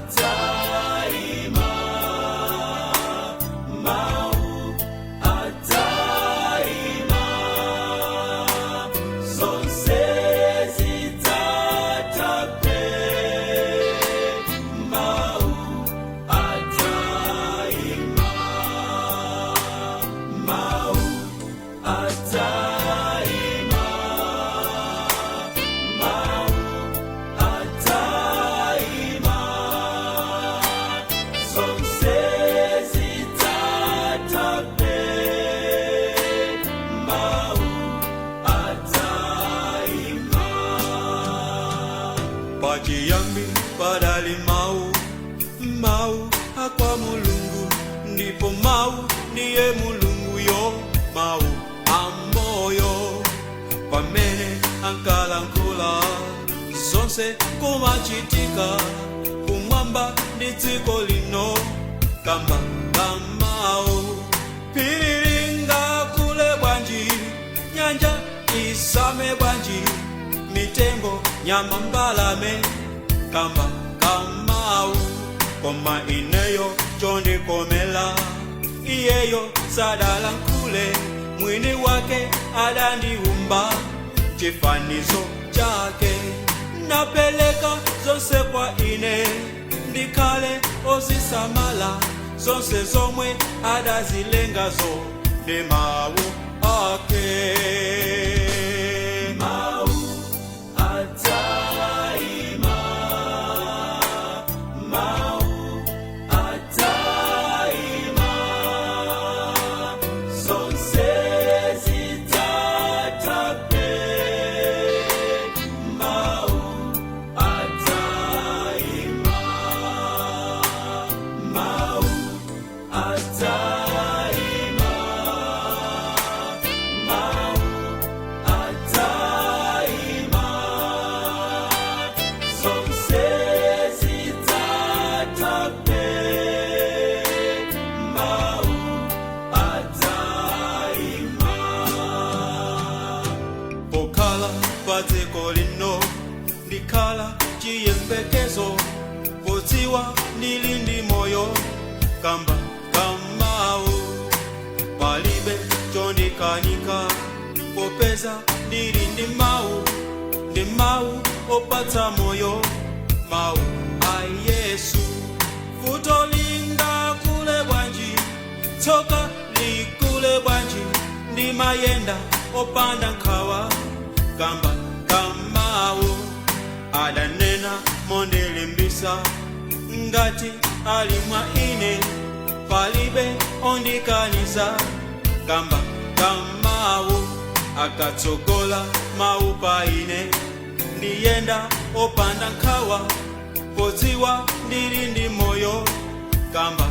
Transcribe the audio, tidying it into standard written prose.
Adzaima, mau adzaima, zonse zidzatha pe. Mau adzaima, mau adzaima, mau adzaima, zonse zidzatha pe. Mau adzaima. Pachiyambi padali mau, mau akwa Mulungu, ndipo mau ndiye Mulunguyo, mau amoyo. Pamene ankalankhula, zonse kumachitika kumwamba ndi dziko lino, kamba kamau. Phiri lingakule bwanji, nyanja isame bwanji, mitengo, nyama, mbalame, kamba kamau. Koma ineyo chondikomela, iyeyo sadalankhule, mwini wake adandiumba chifanizo chake, napeleka zonse kwa ine ndikhale ozisamala, zonse zomwe adazilengazo ndi mawu ake. Mau adzaima, mau adzaima, zonse zidzatha pe. Mau adzaima, mau adzaima, mau adzaima, zonse zidzatha pe. Mau adzaima. Pokhala padziko lino ndikhala chiyembekezo, podziwa ndili ndi moyo kamba kamau. Palibe chondikanika popeza ndili ndi mau, ndi mau opatsa moyo, mau a Yesu. Vuto lingakule bwanji, tsoka likule bwanji, ndimayenda opanda nkhawa kamba kamau. Adanena mondilimbisa, ngati ali mwa ine palibe ondikaniza, kamba kamau. Akatsogola mau pa ine, ndiyenda opanda nkhawa, podziwa ndili ndi moyo kamba